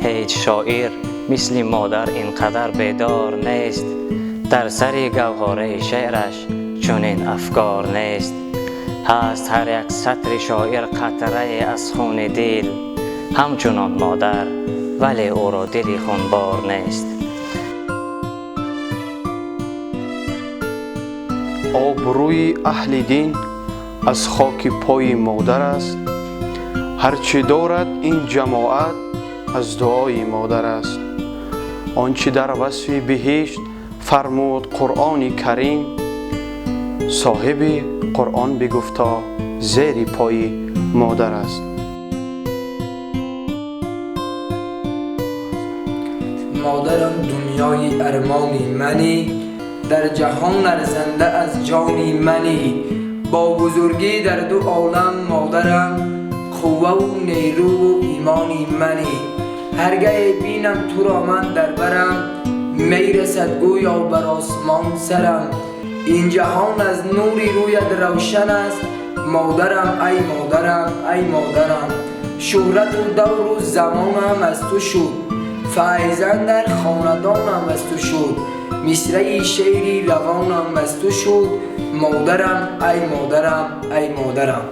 Ҳеҷ шоир мисли модар инқадар бедор нест, дар сари гаҳвораи шеъраш чунин афкор нест. Ҳаст ҳар як сатри шоир қатрае аз хуни дил, ҳамчунон модар, вале ӯро дили хунбор нест. Обрӯи аҳли дин аз хоки пои модар аст. Ҳарчи дорад ин ҷамоат аз дуои модар аст. Он чи дар васфи биҳишт фармуд Қуръони Карим, соҳиби Қуръон бигуфта зери пои модар аст. Модарам дунёи армони мани, дар ҷаҳон арзанда аз ҷони мани. Бо бузургӣ дар ду олам модарам, қувваву нерӯву имони мани. Ҳаргаҳе бинам туро ман дар барам, мерасад гӯё бар осмон сарам. Ин ҷаҳон аз нури рӯят равшан аст, модарам, ай модарам, ай модарам. Шӯҳрату давру замонам аз ту шуд, файзан дар хонадонам аз ту шуд, мисраи шеъри равонам аз ту шуд, модарам, ай модарам, ай модарам.